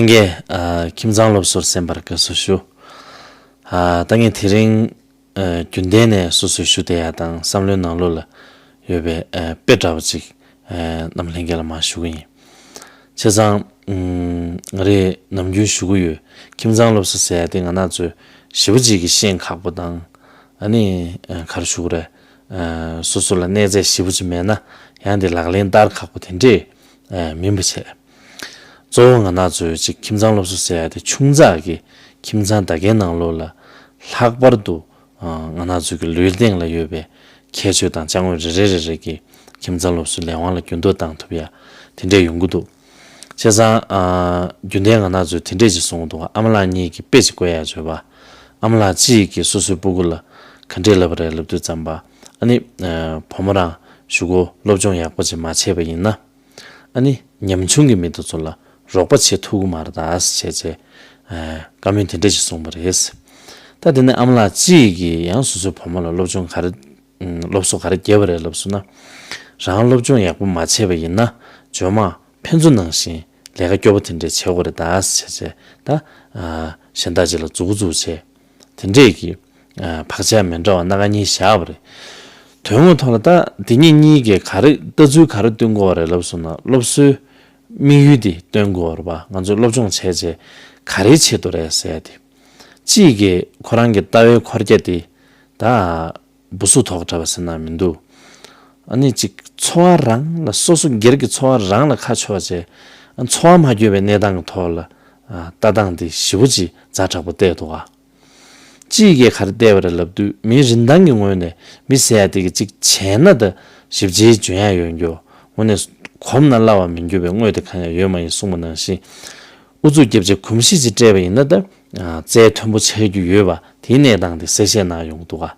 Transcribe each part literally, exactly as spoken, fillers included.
ལྷན་རྒྱས། ཨ། ཁྱིམ་ཚང་སློབ་གསོར་གསན་པར་དགའ་བསུ་ཞུ། ཨ། ད་ངས་དེ་རིང་། ཨ། རྒྱུན་ལྡན་ནས་སོ་སོའི་ཞུ་བདེ་ཡག་དང་བསམ་བློའི་ནང་ལོགས་ལ་ཡོད་པའི། ཨ། དཔེ་འདྲ་བོ་ཅིག་ཨ། རྣམ་ལྷན་རྒྱས་ལ་མར་ཞུ་གི་ཡིན། བྱས་ཙང་། ཨུམ། ང་རེས་ནམ་རྒྱུན་ཞུ་གི་ཡོད། ཁྱིམ་ཚང་སློབ་གསོ་ཟེར་ཡ་དེ་ང་རང་ཚོས་ཞེ་པོ་ཅིག་གི་ཤེས་ཁག་པོ་དང་། ཨ་ནི། ཨ། ག་རེ་ཞུ་དགོས་རེད། ཨ། སོ་སོ་ལ་གནས་ཚད་ཞེ་པོ་ཅིག་མེད་ན་ཡང་དེ་ལག་ལེན་བསྟར་ཁག་པོ་དེ་འདྲས། ཨ། མིན་པ་བྱས། གཙོ་བོ་ང་རང་ཚོའི་ཅིག་ཁྱིམ་ཚང་སློབ་གསོ་ཟེར་ཡ་དེ་ཆུང་ཙག་གི་ཁྱིམ་ཚང་ད་གའི་ནང་ལོགས་ལ་ལྷག་པར་དུ། ཨ། ང་རང་ཚོ་གི་ལུས་སྟེང་ལ་ཡོད་པའི་ཁྱད་ཆོས་དང་ཅ་དངོས་རེ་རེ་རེ་རེ་གི་ཁྱིམ་ཚང་སློབ་གསོའི་ལས་དབང་ལ་འགྱུར་ལྡོག་བཏང་ཐུབ་ཡ་དེ་འདྲས་ཡོང་གི་འདུག་བྱས་ཙང་། ཨ། རྒྱུན་ལྡན་ང་རང་ཚོས་དེ་འདྲས་ཅིག་གསུང་གི་འདུག་ཨ་མ་ལགས་གཉིས་ཀྱིས་དཔེ་ཅིག་བཀོད་ཡ་བརྗོད་པ། ཨ་མ་ལགས་གཅིག་གིས་སོ་སོའི་སྤུ་གུ་ལ་ག་འདྲས་ལབ་པ་རེད་ལབ་དུས་ཙམ་པ། ཨ་ནི། ཨ། བུ་མོ་རང་གཞུག་གུ་སློབ་སྦྱོང་ཡག་པོ་ཅིག་མ་བྱས་པ་ཡིན་ན། ཨ་ནི་ཉམ་ཆུང་གི་མི་དེ་ཚོ་ལ་རོགས་པ་བྱེད་ཐུབ་ཀྱི་མ་རེད་ད་ཟེར་བྱས་བྱས། ཨ། བཀའ་མོལ་དེ་འདྲ་ཞིག་གསུངས་པ་རེད། ད་དེ་ནས་ཨ་མ་ལགས་གཅིག་གིས་ཡང་སོ་སོའི་བུ་མོ་ལ་སློབ་སྦྱོང་ག་རེ། ཨུམ། སློབ་གསོ་ག་རེ་བརྒྱབ་པ་རེད་ལབ་སོང་ན། རང་སློབ་སྦྱོང་ཡག་པོ་མ་བྱས་པ་ཡིན་ན་རྗེས་མ་ཕན་ཚུན་ནང་བཞིན་ལས་ཀ་སྐྱོ་པོ་དེ་འདྲས་བྱེད་དགོས་རེད་ད་ཟེར་བྱས་བྱས། ད། ཨ། གཞན་དག་ཅིག་ལ་མཛུབ་གུ་འཛུགས་བྱས། དེ་འདྲས་ཀྱི། ཨ། བག་ཆགས་མི་འདྲ་བ་སྣ་ཁ་གཉིས་བཞག་པ་རེད། དོན་དངོས་ཐོག་ལ་ད་དེ་གཉིས་གཉིས་ཀྱིས་ག་རེ་ལྟ་ཚུལ་ག་རེ་སྟོན་དགོས་པ་རེད་ལབ་སོང་ན། སློབ་གསོའི་དམིགས་ཡུལ་དེ་སྟོན་དགོས་པ་རེད་པ། ང་ཚོས་སློབ་སྦྱོང་བྱས་རྗེས་ག་རེའི་ཆེད་དུ་རེད་ཟེར་ཡ་དེ། གཅིག་གིས་ཁོ་རང་གི་ལྟ་བའི་འཁོར་རྒྱ་དེ་ད་སྦུ་སུབ་ཐོག་འདྲ་བ་ཟེར་ན་མི་འདུག་ཨ་ནི་ཅིག་འཚོ་བ་རང་ལ། སོ་སོ་སྒེར་གྱི་འཚོ་བ་རང་ལ་ཁ་ཕྱོགས་བྱས། ཨ། འཚོ་བ་མ་འགྱུར་བའི་གནས་སྟངས་ཀྱི་ཐོག་ལ། ཨ། ལྟ་སྟངས་དེ་ཞེ་པོ་ཅིག་ཛ་དྲག་པོ་བལྟས་འདུག་ག་གཅིག་གིས་ག་རེ་བལྟས་པ་རེད་ལབ་དུས། མིའི་རིན་ཐང་གི་ངོས་ནས་མི་ཟེར་ཡ་དེ་གི་ཅིག་བྱས་ན་ད་ཞིབ་ཆའི་འཇོན་ཡ་ཡོད་རྒྱུ། དངོས་གནས་གོམས་ན་སླ་བ་མི་འགྱུར་བའི་དངོས་དེ་གང་ཡང་ཡོད་མ་ཡིན་གསུངས་པ་ནང་བཞིན། ཨུ་ཚུགས་རྒྱབ་བྱས་གོམས་གཤིས་ཅིག་སྤྲད་པ་ཡིན་ན་ད། ཨ། རྩལ་མཐོན་པོ་ཆགས་རྒྱུ་ཡོད་པ་དེའི་གནས་སྟངས་དེ་གསལ་བཤད་གནང་ཡོང་གི་འདུག་ག་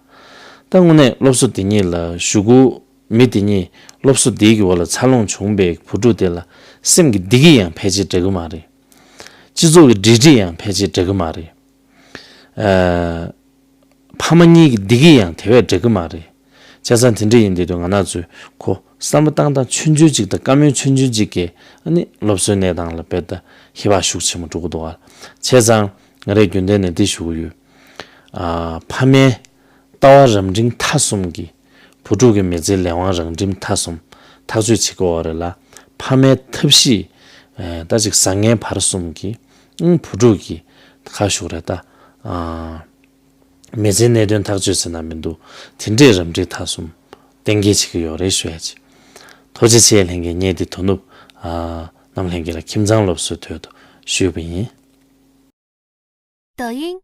ད་དངོས་གནས་སློབ་གསོ་འདི་ཉིད་ལ་གཞུག་གུ་མི་འདི་ཉིད་སློབ་གསོ་འདིའི་གི་འོག་ལ་འཚར་ལོངས་བྱུང་བའི་བུ་ཕྲུག་དེ་ལ་སེམས་ཀྱི་བདེ་སྐྱིད་ཡང་ཕལ་ཆེར་འདྲ་གི་མ་རེད། སྤྱི་ཚོགས་ཀྱི་འབྲེལ་འདྲིས་ཡང་ཕལ་ཆེར་འདྲ་གི་མ་རེད། ཨ། ཕ་མ་གཉིས་ཀྱི་བདེ་སྐྱིད་ཡང་དེ་བས་འདྲ་གི་མ་རེད། བྱས་ཙང་དེ་འདྲ་ཡིན་དུས་ང་རང་ཚོས་ཁོ་བསམ་བློ་བཏང་སྟངས་ཆུང་ཆུང་ཅིག་དང་བཀའ་མོལ་ཆུང་ཆུང་ཅིག་གིས་ཨ་ནི་སློབ་གསོའི་གནས་སྟངས་ལ་དཔེ་ད་ཧེ་བག་ཤུགས་ཆེན་པོ་འགྲོ་གི་འདུག་ག་བྱས་ཙང་ང་རས་རྒྱུན་ལྡན་ནས་འདི་ཞུ་གི་ཡོད། ཨ། ཕ་མའི་ལྟ་བ་རབ་འབྲིང་ཐ་གསུམ་གྱིས་བུ་ཕྲུག་གི་མི་ཚེའི་ལས་དབང་རབ་འབྲིང་ཐ་གསུམ་ཐག་གཅོད་བྱེད་ཀྱི་ཡོད་རེད་ལ། ཕ་མའི་ཐབས་ཤེས། ཨ། ད་ཅིག་བཟང་ངན་བར་གསུམ་གྱིས་ཨང་བུ་ཕྲུག་གི་ཁ་ཤུགས་རེད་ད། ཨ། མི་ཚེའི་གནད་དོན་ཐག་གཅོད་ཟེར་ན་མི་འདུག་དེ་འདྲའི་རབ་འབྲིང་ཐ་གསུམ་གཏན་འཁེལ་བྱེད་ཀྱི་ཡོད་རེད་ཞུ་ཡ་ཅིག་ཐུགས་རྗེ་ཆེ། ལྷན་རྒྱས་ངས་འདི་དོ་ནུབ། ཨ། རྣམ་ལྷན་རྒྱས་ལ་ཁྱིམ་ཚང་སློབ་གསོའི་དོད་དུ་ཞུས་པ་ཡིན། 抖音